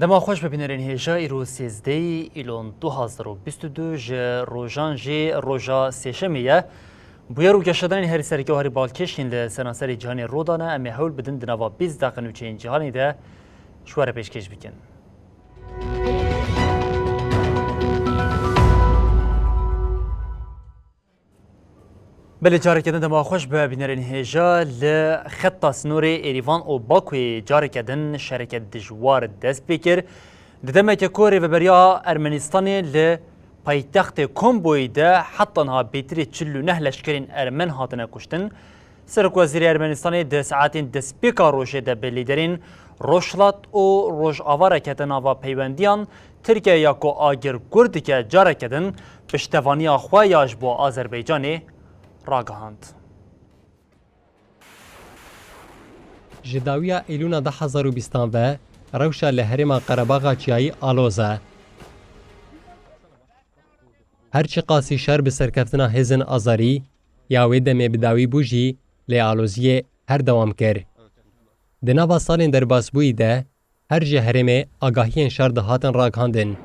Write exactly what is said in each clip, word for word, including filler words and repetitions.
Dema xweş be bînerên hêja, îro sêzdehê Îlon du hazar û bîst û du ji rojan jî roja sêşemê ye. Bûyer û geşedanên herî sereke û herî balkêş yên li seranserê cîhanê rû dane, em ê hewl bidin di nava bîst deqe nûçeyên cîhanê de ji we re pêşkêş bikin. Belê, careke din dema xweş be bînerên hêja. Li xeta sînorê Êrîvan û Bakuyê careke din şereke dijwar dest pê kir. Di demeke ku rêveberiya Ermenistanê li paytextê Komboyê de heta niha bêtirî çil û neh leşkerên Ermen hatine kuştin, Serokwezîrê Ermenistanê di saetên destpêka rojê de bi lîderên Rojhilat û Rojava re kete nava peywendiyan. Tirkiye ya ku agir kûr dike, careke din piştevaniya xwe ya ji bo Azerbaycanê ragihand. Ji dawiya Eylûna du hazar û bîstan ve rewşa li herêma Qerebaxa Çiyayî aloz e. Her çiqasî şer bi serkeftina hêzên azarî ya wê demê bi dawî bû jî, lê aloziyê her dewam kir. Di nava salên derbasbûyî de her ji herêmê agahiyên şer dihatin ragihandin.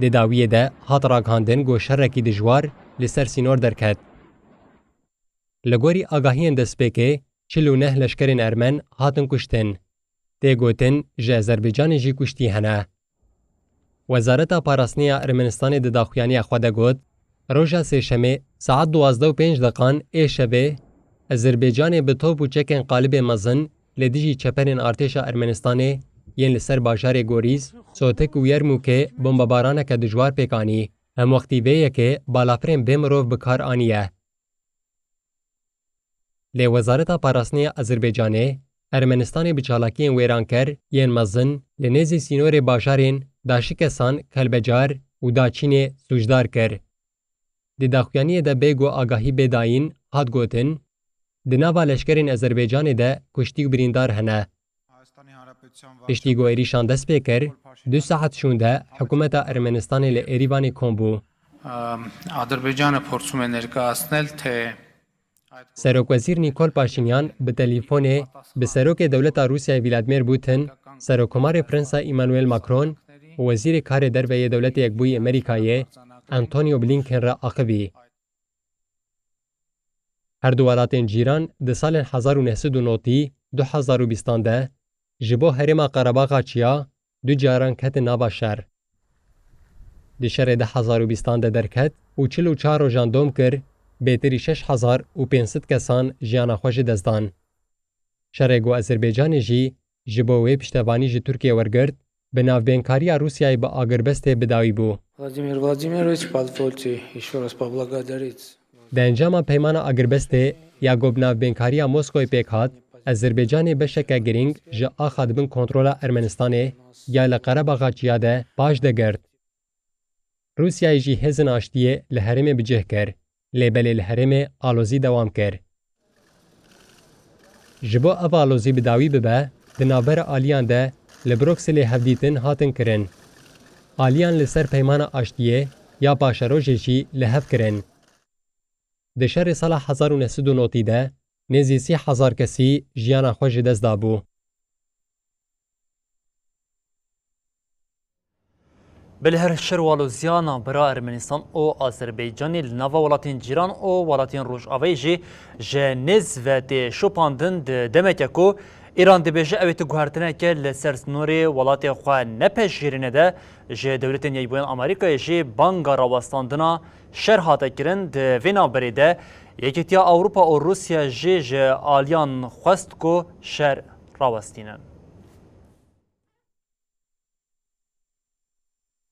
Di dawiyê de hat ragihandin ku şerekî dijwar li ser sînor derket. Li gorî agahiyên destpêkê, çil û neh leşkerên Ermen hatin kuştin. Tê gotin, ji Azerbaycanê jî kuştî hene. Wezareta Parastinê ya Ermenistanê di daxuyaniya xwe de got, roja sêşemê saet duwazdeh û pênc deqan ê şevê, Azerbaycanê bi top û çekên qalibê mezin li dijî çeperên artêşa Ermenistanê yên li ser bajarê Gorîz, Sotik û Yermûkê bombebaraneke dijwar pêk anî. Hemwextî vê yekê balafirên bê mirov bi kar aniye. Lê Wezareta Parastinê ya Azerbaycanê Ermenistanê bi çalakiyên wêranker yên mezin li nêzî sînorê bajarên Daşikesan, Kelbecar û Daçînê sûcdar kir. Di daxuyaniyê de bê ku agahî bê dayîn, hat gotin, di nava leşkerên Azerbaycanê de kuştî û birîndar hene. Piştî ku êrîşan dest pê kir, du saet şûnde hikûmeta Ermenistanê li Êrîvanê kom bû. Ադրբեջանը փորձում է ներկայացնել, թե այդ Serokwezîr Nîkol Paşînyan bi telîfonê bi serokê dewleta Rûsyayê Vladimir Putin, serokkomarê Fransa Emmanuel Macron û wezîrê karê derve yê Dewletê Yekbûyî Amerîkayê Antonio Blinken re axivî. Her du welatên cîran di salên hezar û neh sed û notî, du hezar û bîstan de ji bo herêma Qerebaxa Çiya du caran ketin nava şer. Di şerê du hezar û bîstan de derket û çil û çar rojan dom kir, bêtirî şeş hezar û pênc sed kesan jiyana xwe ji dest dan. Şerê ku Azerbaycanê jî ji bo wê piştevanî ji Tirkiyê wergirt, bi navbênkariya Rûsyayê bi agirbestê bi dawî bû. Владимир Владимирович, позвольте ещё раз поблагодарить. Di encama peymana agirbestê ya ku bi navbênkariya Moskoyê pêk hat, Azerbaycanê beşeke girîng ji axa di bin kontrola Ermenistanê ya li Qerebaxa Çiya de paş de girt. Rûsyayê jî hêzên aştiyê li herêmê bi cih kir, lê belê li herêmê alozî dewam kir. Ji bo ev alozî bi dawî bibe, di navbera aliyan de li Brukselê hevdîtin hatin kirin. Aliyan li ser peymana aştiyê ya paşerojê jî li hev kirin. Di şerê sala hezar û neh sed û notî de nêzî sî hezar kesî jiyana xwe ji dest dabû. Belê her şer û aloziya navbera Ermenistan û Azerbaycanê li nava welatên cîran û welatên Rojavayê jî ji nêz ve tê şopandin di demeke ku Îran dibêje ew ê tu guhertineke li ser sînorê welatê xwe nepejirîne de ji Dewletên Yekbûyên Amerîkayê jî banga rawestandina şer hate kirin. Di vê navberê de Yekîtiya Ewropa û Rûsya jî ji aliyan xwest ku şer rawestînin.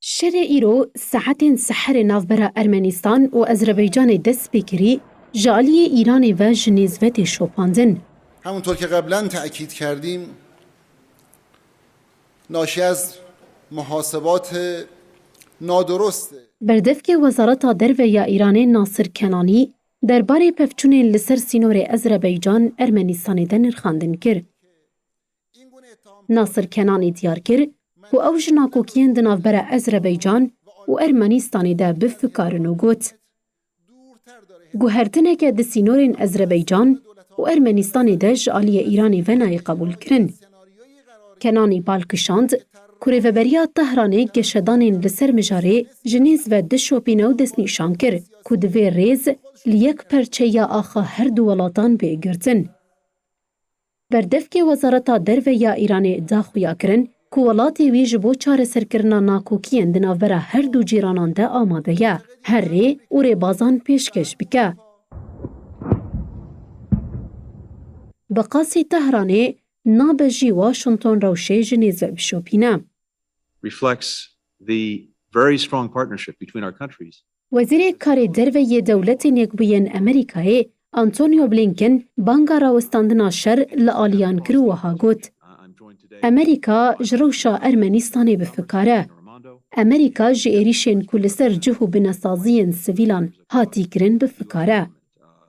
Şerê îro saetên seherê navbera Ermenistan û Ezerbaycanê dest pê kirî, ji aliyê Îranê ve ji nêz ve tê şopandin. همونطور که قبلاً تأکید کردیم، ناشی از محاسبات نادرست. Berdevkê Wezareta Derve ya Îranê Nasir Kenanî derbarê pevçûnên li ser sînorê Ezerbaycan Ermenistanê de nirxandin kir. Nasir Kenanî diyar kir ku ew ji nakokiyên di navbera Ezerbaycan û Ermenistanê de bifikarin û got, guhertineke di sînorên Ezerbaycan û û Ermenistanê de ji aliyê Îranê ve nayê qebûlkirin. Kenanî bal kişand ku rêveberiya Tehranê geşedanên li ser mijarê ji nêz ve dişopîne û destnîşan kir ku divê rêz li yek perçeya axa her du welatan bê girtin. Berdevkê Wezareta Derve ya Îranê da xuya kirin ku welatê wî ji bo çareserkirina nakokiyên di navbera her du cîranan de amade ye, her rê û rêbazan pêşkêş bike. Bi qasî Tehranê nabe jî Washington rewşê ji nêz ve bişopîne. Reflects the very strong partnership between our countries. Wezîrê Karê Derve yê Dewletên Yekbûyên Amerîkayê Antonio Blinken banga rawestandina şer li aliyan kir û wiha got, Amerîka ji rewşa Ermenîstanê bi fikar e. Amerîka ji êrîşên ku li ser cih û binesaziyên sivîlan hatî kirin bi fikar e.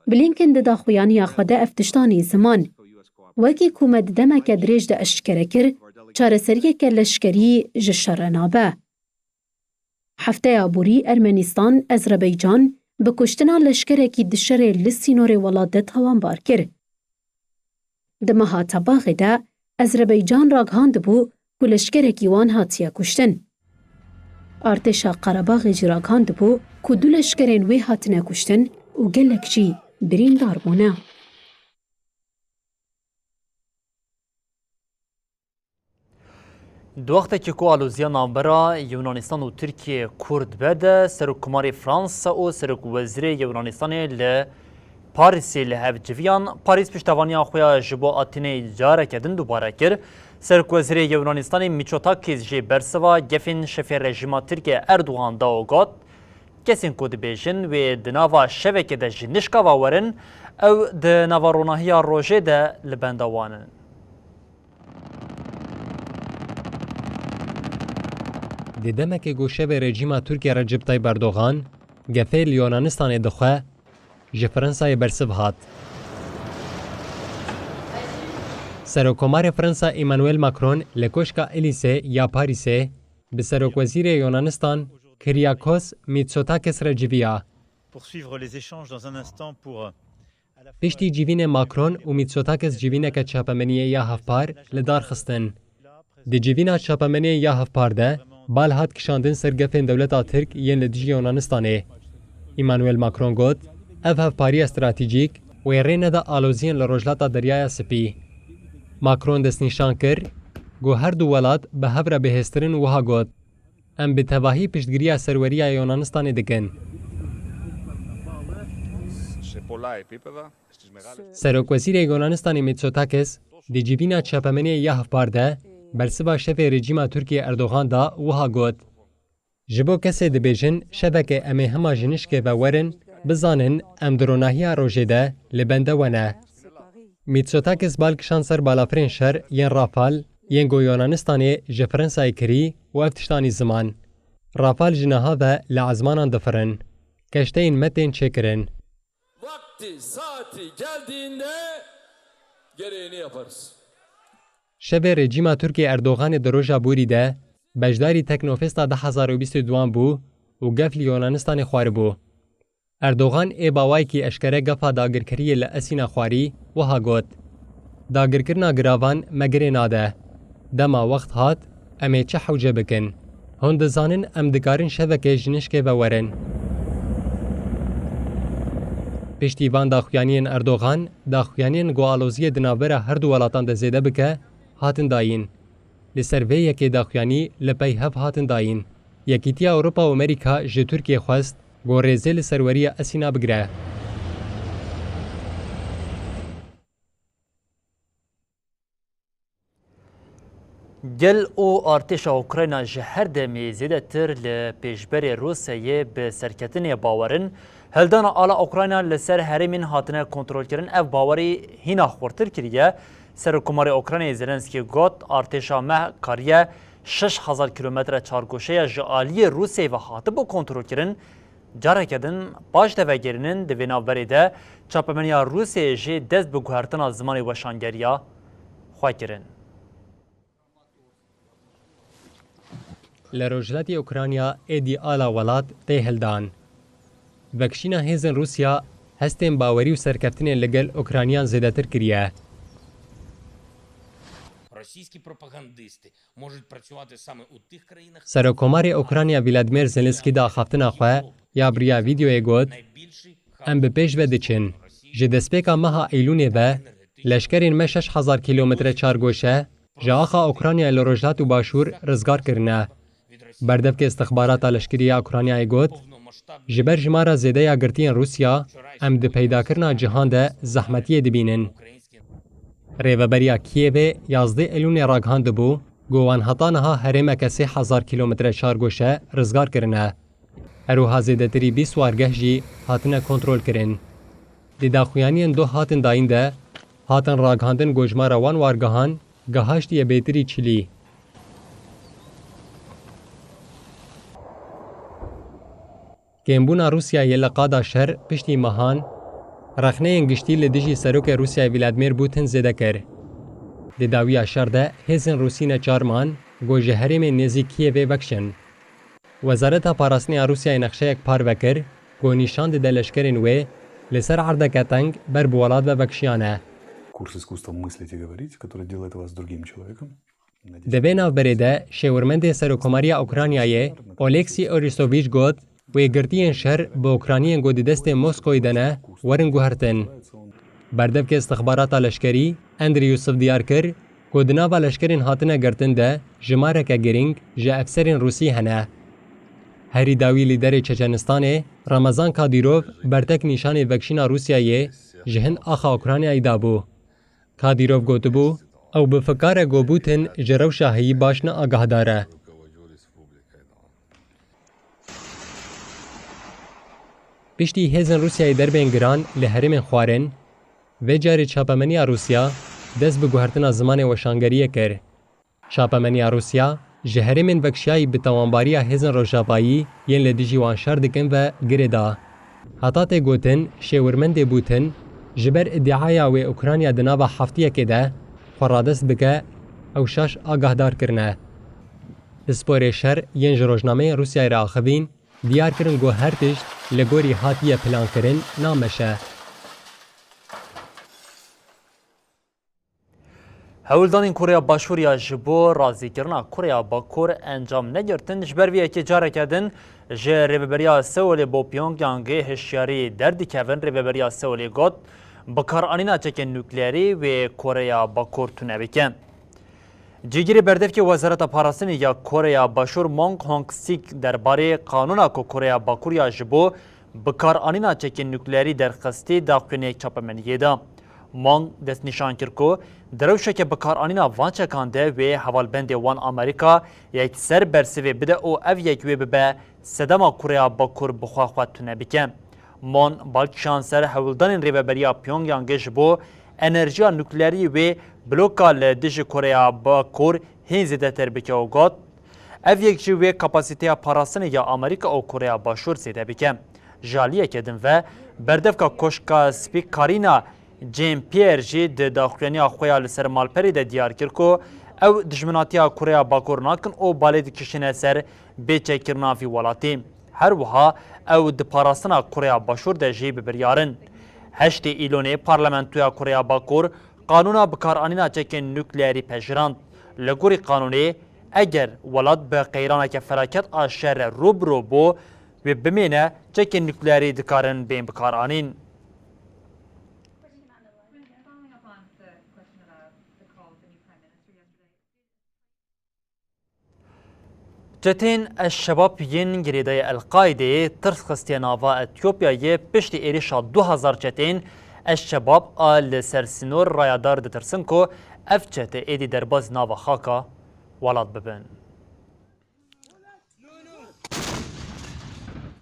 Blinken di daxuyaniya xwe de ev tişt anî ziman. Wekî ku me di demeke dirêj de eşkere kir, çareseriyeke leşkerî ji şer re nabe. Hefteya borî Ermenîstan, Ezrebeycan bi kuştina leşkerekî di şerê li sînorê welat de tawanbar kir. Di meha Tebaxê de Ezrebeycan ragihandibû ku leşkerekî wan hatiye kuştin. Artêşa Qerebaxê jî ragihandibû ku du leşkerên wê hatine kuştin û gelek jî birîndar bûne. Di wextekî ku aloziya navbera Yunanistan û Tirkiyê kûr dibe de, Serokkomarê Fransa û Serokwezîrê Yunanistanê li Parîsê li hev civiyan. Parîs piştevaniya xwe ya ji bo Atînê careke din dubare kir. Serokwezîrê Yunanistanê Mitsotakis jî bersiva gefên şefê rejîma Tirkiyê Erdogan da û got, Kesên ku dibêjin wê di nava şevekê de ji nişka ve werin, ew di nava ronahiya rojê de li benda wan in. Di demekê ku şevê rejîma Tirkiyê Recep Tayyip Erdogan gefê li Yunanistanê dixwe, ji Fransayê bersiv hat. Serokkomarê Fransa Emmanuel Macron li Koşka Elîse ya Parîsê bi Serokwezîrê Yunanistan Kyriakos Mitsotakis re civiya. Poursuivre les échanges dans un instant pour, euh, Piştî civînê Macron û Mitsotakis civîneke çapemeniyê ya hevpar li dar xistin. Di civîna çapemeniyê ya hevpar de bal hat kişandin ser gefên dewleta Tirk yên li dijî Yunanistanê. Emmanuel Macron got, Ev hevpariya stratejîk wê rê neda aloziyên li Rojhilata Deryaya Spî. Macron destnîşan kir, ku her du welat bi hev re bihêztir in, wiha got, Em bi tevahî piştgiriya serweriya Yunanistanê dikin. Serokwezîrê Yunanistanê Mitsotakis di civîna çapemeniyê ya hevpar de bersiva şevê rejîma Tirkiyê Erdogan da wiha got, Ji bo kesê dibêjin şevekê em ê hema ji nişkê ve werin, bizanin em di ronahiya rojê de li benda we ne. Mitsotakis bal kişand ser balafirên şer yên Rafal yên ku Yunanistanê ji Fransayê kirî û ev tişt anî ziman, Rafal ji niha ve li ezmanan difirin. Keşteyên me tên çêkirin. Vakti saati geldiğinde gereğini yaparız. Şevê rejîma Tirkiyê Erdoganê di roja borî de beşdarî Teknofesta du hezar û bîst û duan bû û gef li Yunanistanê xwaribû. Erdogan ê bi awayekî eşkere gefa dagirkeriyê li Esîna xwarî, wiha got, Dagirkirina giravan me girê nade. Dema wext hat, em ê çi hewce bikin? Hûn dizanin em dikarin şevekê ji nişkê ve werin. Piştî van daxuyaniyên Erdogan, daxuyaniyên ku aloziyê di navbera her du welatan de zêde bike, hatin dayîn. Li ser vê yekê daxuyanî li pey hev hatin dayîn. Yekîtiya Ewropa û Amerîka ji Tirkiyê xwest ku rêzê li serweriya Esîna bigire. Gel û artêşa Ukrayna ji her demê zêdetir li pêşberê Rûsyayê bi serketinê bawer in. Hildana ala Ukrayna li ser herêmên hatine kontrolkirin ev bawerî hîna xurtir kiriye. Serokkomarê Ukraynayê Zelenskî got, Artêşa me kariye şeş hezar kîlometre çargoşeya ji aliyê Rûsyayê ve hatibû kontrolkirin. Careke din paş de vegerînin, di vê navberê de çapemeniya Rûsyayê jî dest bi guhertina zimanê weşangeriya xwe kirin. Li rojhilatê Ukrayna êdî ala welat tê hildan. Vekişîna hêzên Rûsya Hestên bawerî û serkeftinên li gel Ukrayniyan zêdetir kiriye. Російські пропагандисти можуть працювати саме у тих країнах. Serokomarê Ukrayna Volodymyr Zelensky di axaftina xwe ya bi riya vîdeoyê got, Em bi pêş ve diçin. Ji destpêka meha Eylûnê ve leşkerên me şeş hezar kîlometre çargoşe ji axa Ukraynayê li rojhilat û başûr rizgar kirine. Berdevkê istixbarata leşkerî ya Ukraynayê got, Ji ber jimara zêde ya girtiyên Rûsya, em di peydakirina cihan de zehmetiyê dibînin. Rêveberiya Kiyevê yazdeh Eylûnê ragihandibû, ku wan heta niha herêmeke sê hezar kîlometre çargoşe rizgar kirine. Her wiha zêdetirî bîst wargeh jî hatine kontrolkirin. Di daxuyaniyên doh hatin dayîn de, hatin ragihandin ku jimara wan wargehan gihaştiye bêtirî çilî. Kêmbûna Rûsyayê li qada şer piştî mehan, rexneyên giştî li dijî serokê Rûsyayê Vladimir Putin zêde kir. Di dawiya şer de hêzên Rûsî neçar man ku ji herêmên nêzîk Kiyevê vekişin. Wezareta Parastinê ya Rûsyayê nexşeyek parve kir ku nîşan dide leşkerên wê li ser erdeke teng ber bi welat ve vekişiyane. Курс искусства мыслить и говорить, который делает вас другим человеком. Di vê navberê de şêwirmendê Serokkomariya Ukraynayê Oleksî Oristovîç got, wê girtiyên şer bi Ukrayniyên ku di destê Moskoyê de ne, werin guhertin. Berdevkê istixbarata leşkerî Andriy Yusuf diyar kir ku di nava leşkerên hatine girtin de jimareke girîng ji efserên Rûsî hene. Herî dawî lîderê Çeçenistanê Ramazan Kadîrov bertek nîşanê vekişîna Rûsyayê ji hin axa Ukraynayê dabû. Kadîrov gotibû, ew bi fikar e ku Putin ji rewşa heyî baş ne agahdar e. Piştî hêzên Rûsyayê derbên giran li herêmên xwarin, vê carê çapemeniya Rûsya dest bi guhertina zimanê weşangeriyê kir. Çapemeniya Rûsya ji herêmên vekişiyayî bi tawanbariya hêzên rojavayî yên li dijî wan şer dikin ve girê da. Heta tê gotin, şêwirmendê Putin ji ber îdiaya wê Ukrayna di nava heftiyekê de xwe radest bike, ew şaş agahdar kirine. Pisporê şer yên ji rojnameyên Rûsyayê re axivîn, diyar kirin ku her tişt li gorî hatiye plankirin nameşe. Hewldanên Koreya Başûr ya ji bo razîkirina Koreya Bakur encam negirtin, ji ber vê yekê careke din ji Rêveberiya Seulê bo Pyongyangê hişyarî derdikevin. Rêveberiya Seulê got, bikaranîna çekên nukleerî wê Koreya Bakur tune bike. Cîgirê berdevkê Wezareta Parastinê ya Koreya Başûr Mong Hong Sik derbarê qanûna ku Koreya Bakur ya ji bo bikaranîna çekên nukleerî derxistî daxuyaniyek çapemeniyê da. Mong destnîşan kir ku di rewşeke bikaranîna van çekan de wê hevalbendê wan Amerîka yekser bersivê bide û ev yek wê bibe sedema Koreya Bakur bi xwe xwe tune bike. Mon bal kişand ser hewldanên rêveberiya Pyongyangê ji bo enerjiya nukleerî wê bloka li dijî Koreya Bakur hîn zêdetir bike û got, ev yek jî wê kapasîteya parastinê ya Amerîka û Koreya Başûr zêde bike. Ji aliyeke din ve, berdevka Koşka Spî Karîna Jean-Pierre jî di daxuyaniya xwe ya li ser malperê de diyar kir ku ew dijminatiya Koreya Bakur nakin û balê dikişîne ser bê çêkirina vî welatî. Her wiha ew di parastina Koreya Başûr de jî bi biryar in. Heştê Îlonê Parlamentoya Koreya Bakur qanûna bikaranîna çekên nukleerî pejirand. Li gorî qanûnê, eger welat bi qeyraneke felaket a şer re rû bi rû bû, wê bimêne çekên nukleerî dikarin bên bikaranîn. Çetên El-Şebab yên girêdayî El-Qaîdeyê tirs xistiye nava Etiyopyayê piştî êrişa du hezar çetên El-Şebab a li ser sînor rayadar ditirsin ku ev çete êdî derbas nava xaka welat bibin.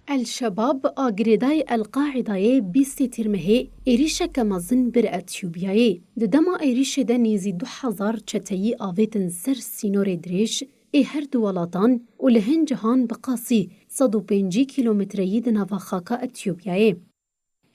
El-Şebab a girêdayî El-Qaîdayê bîstê Tîrmehê êrişeke mezin bir Etiyopyayê. Di dema êrişê de nêzî du hezar çeteyî avêtin ser sînorê dirêj ê her du welatan û li hin cihan bi qasî sed û pêncî kîlometreyî di nava xaka Etiyopyayê.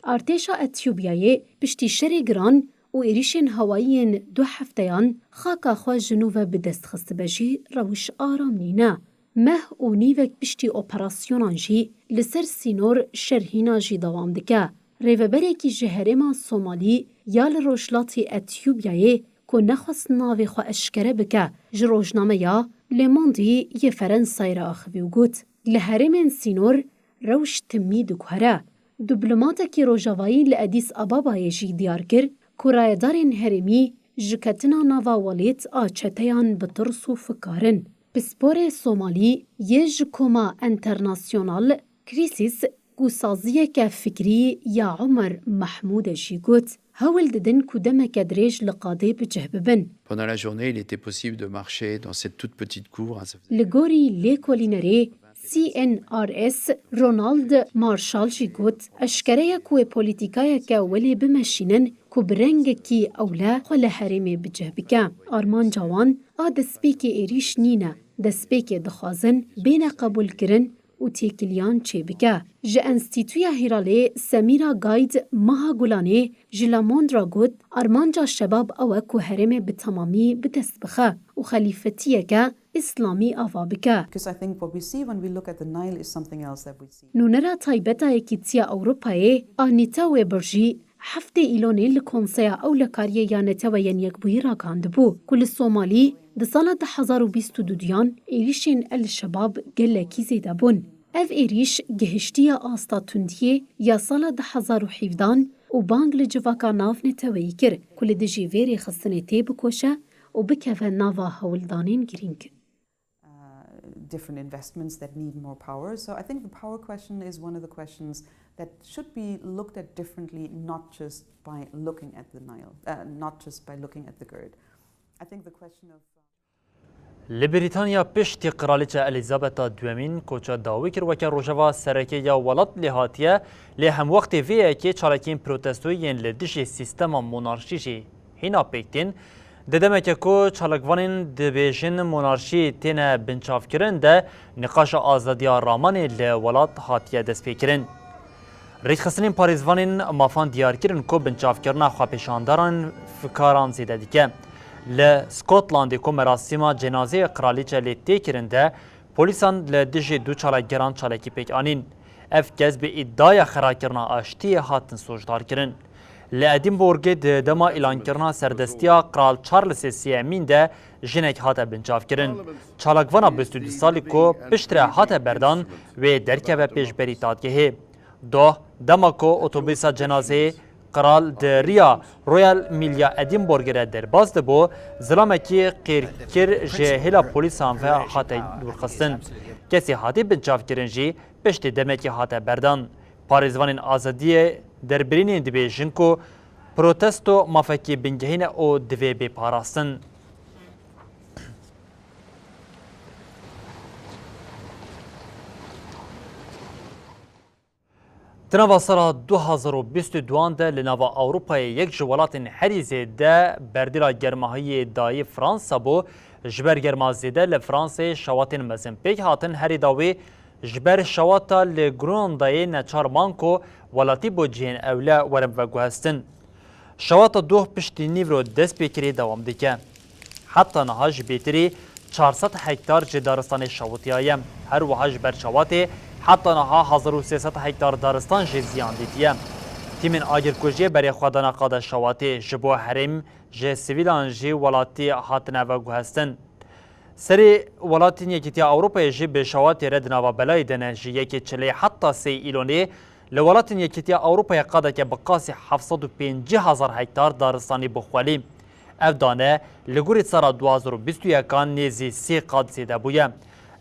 Artêşa Etiyopyayê piştî şerê giran û êrişên hewayî yên du hefteyan xaka xwe ji nû ve bi dest xistibe jî rewş aram nîne. Meh û nîvek piştî operasyonan jî li ser sînor şer hîna jî dewam dike. Rêveberekî ji herêma Somalî ya li rojhilatê Etiyopyayê ku nexwest navê xwe eşkere bike, ji rojnameya Le Monde yê Ferensayê re axivî û got, li herêmên sînor rewş timî diguhere. Diplomatekî Rojavayî li Edîs Ababayê jî diyar kir ku rayedarên herêmî ji ketina nava welêt a çeteyan bi tirs û fikar in. Pisporê Somalî yê ji Koma Enternasyonal Krisis ku saziyeke fikrî ya Omer Mahmûd e jî got, hewl didin ku demeke dirêj li qadê bi cih bibin. Pendant la journée, il était possible de marcher dans cette toute petite cour, hein, ça faisait Li gorî lêkolînerê C N R S Ronald Marshall jî got, eşkere ye ku wê polîtîkayeke welê bimeşînin ku bi rengekî ewle xwe li herêmê bi cih bike. Armanca wan a destpêkê êrîş nîne. Destpêkê dixwazin bêne qebûlkirin û têkiliyan çêbike. Ji Enstîtuya Hîralê Semîra Gayd meha Gulanê ji Le Monde re got, armanca şebab ew e ku herêmê bi temamî bi dest bixe û xelîfetiyeke îslamî ava bike. Because I think what we see when we look at the Nile is something else that we see. Nûnera taybet a Yekîtiya Ewropayê a Nîtewê bir jî heftê Îlonê li Konseya Ewlekariyê ya Neteweyên Yekbûyî ragihandibû ku li Somalî di sala du hezar û bîst û duduyan êrîşên El Şebab gelekî zêde bûn. Ev êrîş gihiştiye asta tundiyê ya sala du hezar û hevdehan û bang li civaka navneteweyî kir ku li dijî vê rêxistinê têbikoşe û bikeve nava hewldanên girîng. Uh, different investments that need more power. So I think the power question is one of the questions that should be looked at differently, not just by looking at the Nile, uh, not just by looking at the GERD. I think the question of Li Brîtanya piştî Qiraliçe Elîzabeta Duyemîn koça dawî kir weke rojeva sereke ya welat lê hatiye, lê hemwextê vê yekê çalakiyên protestoyî yên li dijî sîstema monarşî jî hîna pêk tên. Di demeke ku çalakvanên dibêjin monarşî têne binçavkirin de, nîqaşa azadiya ramanê li welat hatiye destpêkirin. Rêkxistinên parêzvanên mafan diyar kirin ku binçavkirina xwepêşandaran fikaran zêde dike. Li Skotlandê ku merasîma cenazeyê qiralîçe lê tê kirin de, polîsan li dijî du çalakgeran çalakî pêk anîn. Ev kes bi îdiaya xerakirina aştiyê hatin sûcdar kirin. Li Edinburghê di dema îlankirina serdestiya Qral Charlesê Sêyemîn de jinek hate binçavkirin. Çalakvana bîst û du salî ku piştre hate berdan, wê derkeve pêşberî dadgehê. Doh, dema ku otobûsa cenazeyê qral di riya Royal Milya Edinburghê re derbas dibû, zilamekî qîrkir ji hêla polîsan ve hate dûrxistin. Kesê hatî binçavkirin jî piştî demekî hate berdan. Parêzvanên azadiyê derbirînê dibêjin ku protesto mafekî bingehîn e û divê bê parastin. Di nava sala du hazar û bîst û duan de li nava Ewropayê yek ji welatên herî zêde berdêla germahiyê dayî Fransa bû. Ji ber germa zêde li Fransayê şewatên mezin pêk hatin, herî dawî ji ber şewata li Groenlandayê neçar man ku welatî bo cihên ewle werin veguhestin. Şewata doh piştî nîvro dest pê kirî dewam dike. Heta niha ji bêtirî çar sed hektar ji daristanê şewitiyaye. Her wiha ji ber şewatê heta niha hezar û sê sed hektar daristan jî ziyan dîtiye. Tîmên agirkujiyê berê xwe dane qada şewatê, ji bo herêm ji sivîlan jî welatî hatine veguhestin. Serê welatên Yekîtiya Ewropayê jî bi şewatê re di nava belayê de ne. Ji yekê çilê heta sê Îlonê li welatên Yekîtiya Ewropayê qadeke bi qasî heft sed û pêncî hezar hektar daristanî bixwelî. Ev dane li gorî sala du hazar û bîst û yekan nêzî sê qat zêde bûye.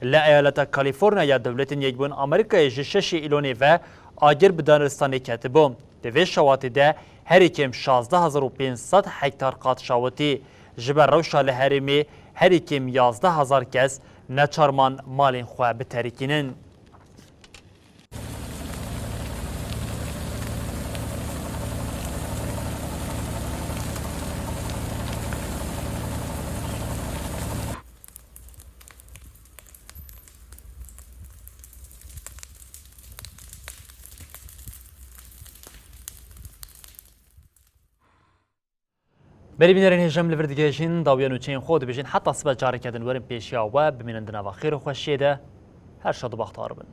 Li eyaleta Kalîforniya ya Dewletên Yekbûn Amerîkayê ji şeşê Îlonê ve agir bi daristanê ketibû. Di vê şewatê de herî kêm şazdeh hezar û pênc sed hektar qat şawitî. Ji ber rewşa li herêmê herî kêm yazdeh hezar kes neçar man malên xwe biterikînin. Berî bînerên hêja, em li vir digihêjin, dawiya nûçeyên xwe dibêjin, heta sibe careke din werin pêşiya we, bimînin di nava xêr û xweşiyê de, her şad û bextewar bin.